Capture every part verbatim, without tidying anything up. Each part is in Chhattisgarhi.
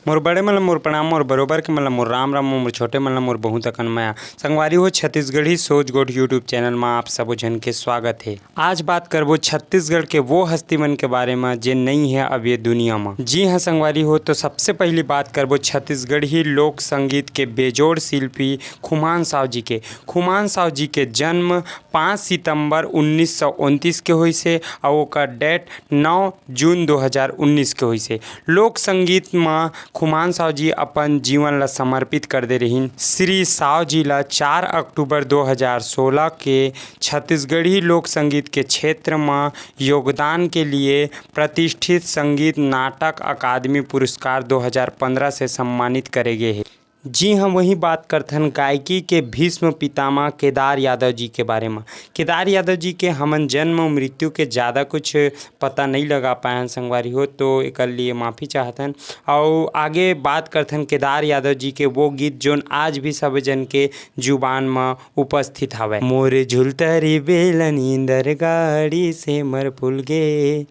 मोर बड़े मन ल मोर प्रणाम, मोर बरोबर के मन ल मोर राम राम, मोर छोटे मन ल मोर बहुत अकन मया। संगवारी हो, छत्तीसगढ़ी सोच गोठ YouTube चैनल म आप सबो झन के स्वागत हे। आज बात करबो छत्तीसगढ़ के वो हस्ती मन के बारे म, जे नई हे अब ये दुनिया म। जी हाँ संगवारी हो, तो सबसे पहली बात करबो छत्तीसगढ़ी लोक संगीत के बेजोड़ शिल्पी खुमान साव जी के। खुमान साव जी के जन्म पाँच सितंबर उन्नीस सौ उनतीस के होइस हे अउ ओकर डेट नौ जून दो हज़ार उन्नीस के होइस हे। लोक संगीत म खुमान साव जी अपन जीवन ला समर्पित कर दे रहिन। श्री साव जी ला चार अक्टूबर दो हज़ार सोलह के छत्तीसगढ़ी लोक संगीत के क्षेत्र म योगदान के लिए प्रतिष्ठित संगीत नाटक अकादमी पुरस्कार दो हज़ार पन्द्रह से सम्मानित करे गे हे। जी हाँ, वही बात करथन गायकी के भीष्म पितामह केदार यादव जी के बारे म। केदार यादव जी के हमन जन्म मृत्यु के ज़्यादा कुछ पता नहीं लगा पाए हन संगवारी हो, तो एकर लिए माफ़ी चाहत हन। अउ आगे बात करथन केदार यादव जी के वो गीत, जोन आज भी सब जन के जुबान म उपस्थित हवय। मोर झुलतरी बेलन इंदर गाड़ी से मर फूल गे,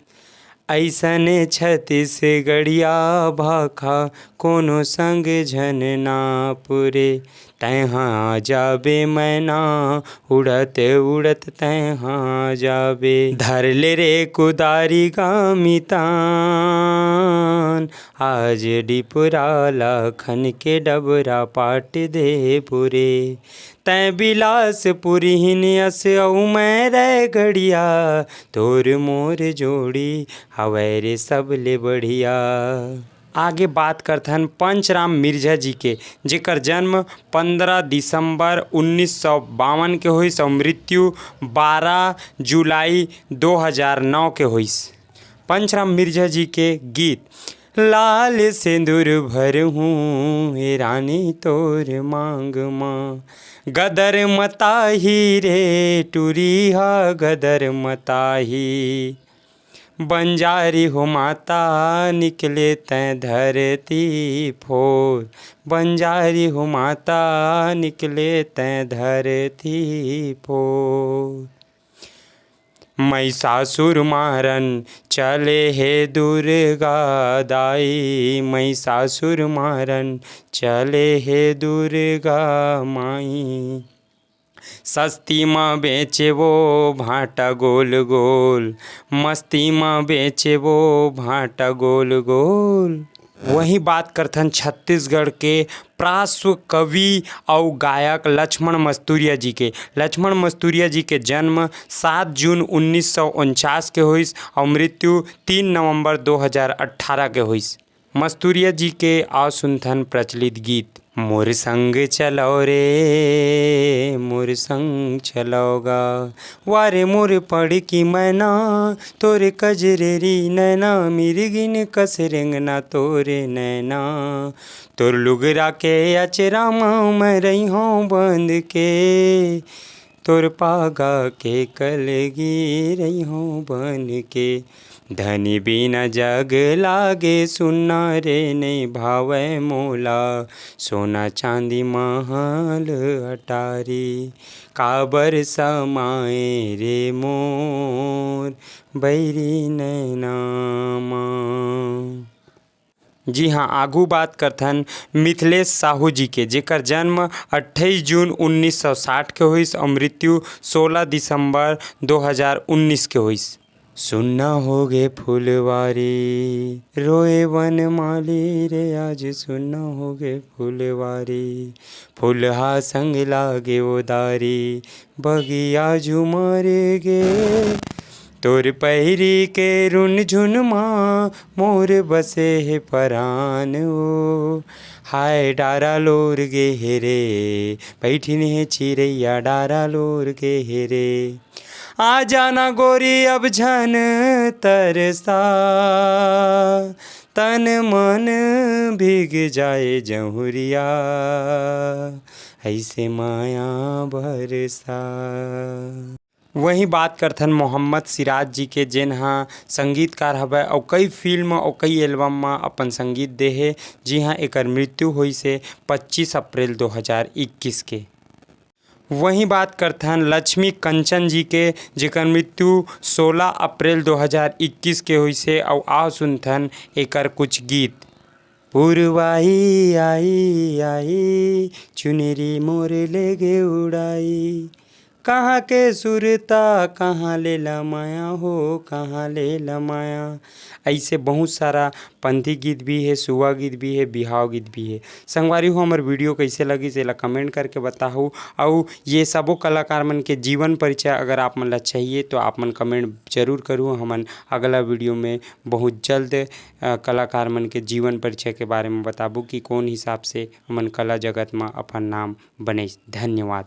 अइसने छत्तीसगढ़िया भाखा कोनो संग झन ना पुरे। तैं हा आ जाबे मैना, उड़त उड़त तैं हा आ जाबे। धर ले रे कुदारी गामितान, आज डिपुरा ला खन के डबरा पाट दे पुरे। तैं बिलासपुरहिन अस अउ मैं रैगढ़िया, तोर मोर जोड़ी हवय रे सबले बढ़िया। आगे बात करथन पंचराम मिर्जा जी के, जेकर जन्म पन्द्रह दिसंबर उन्नीस सौ बावन के होइस अउ मृत्यु बारह जुलाई दो हज़ार नौ के होइस। पंचराम मिर्जा जी के गीत, लाल सेंदुर भरहूँ ए रानी तोर मांग मा, गदर मताही रे टुरी हा गदर मताही। बंजारी हो माता निकले तैं धरती फोर, बंजारी हो माता निकले तैं धरती फोर। महिषासुर मारन चले हे दुर्गा दाई, महिषासुर मारन चले हे दुर्गा माई। सस्ती म बेचे वो भांटा गोल गोल, मस्ती म बेचे वो भांटा गोल गोल। वही बात करथन छत्तीसगढ़ के पार्श्व कवि अउ गायक लक्ष्मण मस्तुरिया जी के। लक्ष्मण मस्तुरिया जी के जन्म सात जून उन्नीस सौ उनचास के होइस अउ मृत्यु तीन नवंबर दो हज़ार अठारह के होइस। मस्तुरिया जी के आव सुनथन प्रचलित गीत। मोर संग चलव रे, मोर संग चलव गा, वारे मोर पड़की मैना, तोर कजरेरी नैना, मिर्गिन कस रेंगना तोर नैना, तोर लुगरा के अचरा म मैं रहिहौं बंद के, तोर पागा के कलगी रहिहौं बन के। धनी बिना जग लागे सुन्ना रे, नइ भावय मोला सोना चांदी महल अटारी। काबर समाए रे मोर बैरी नैना मा। जी हाँ, आगू बात करथन मिथिलेश साहू जी के, जेकर जन्म अट्ठाईस जून उन्नीस सौ साठ के होइस अउ मृत्यु सोलह दिसंबर दो हज़ार उन्नीस के होइस। सुन्ना होगे फुलवारी, रोए वन माली रे, आज सुन्ना होगे फुलवारी। फुलहा संग लागे ओ दारी, बगिया झुमर गे। तोर पैरी के रुनझुन मा मोर बसे हे परान ओ। हाय डारा लोर गे हे रे, बैठिन हे चिरैया डारा लोर गे हे रे। आ जाना गोरी अब झन तरसा, तन मन भीग जाए जहुरिया, ऐसे माया बरसा। वहीं बात करथन मोहम्मद सिराज जी के, जेन ह संगीतकार हवय अउ कई फिल्म अउ कई एल्बम म अपन संगीत दे हे। जी हाँ, एकर मृत्यु होइस हे पच्चीस अप्रैल दो हज़ार इक्कीस के। वहीं बात करथन लक्ष्मी कंचन जी के, जेकर मृत्यु सोलह अप्रैल दो हज़ार इक्कीस के होइस हे। अउ आओ सुनथन एकर कुछ गीत। पुरवाई आई आई, चुनरी मोर लेगे उड़ाई। कहाँ के सुरता, कहाँ ले लमाया हो, कहाँ ले लमाया। ऐसे बहुत सारा पंथी गीत भी हे, सुआ गीत भी हे, बिहाव गीत भी हे। संगवारी हो, हमर वीडियो कैसे लगिस, एला कमेंट करके बताहू। अउ ये सबो कलाकार मन के जीवन परिचय अगर आप मन ला चाहिए, तो आप मन कमेंट जरूर करू। हमन अगला वीडियो में बहुत जल्द, अ, कलाकार मन के जीवन परिचय के बारे में बताबो कि कौन हिसाब से हमन कला जगत म अपन नाम बने। धन्यवाद।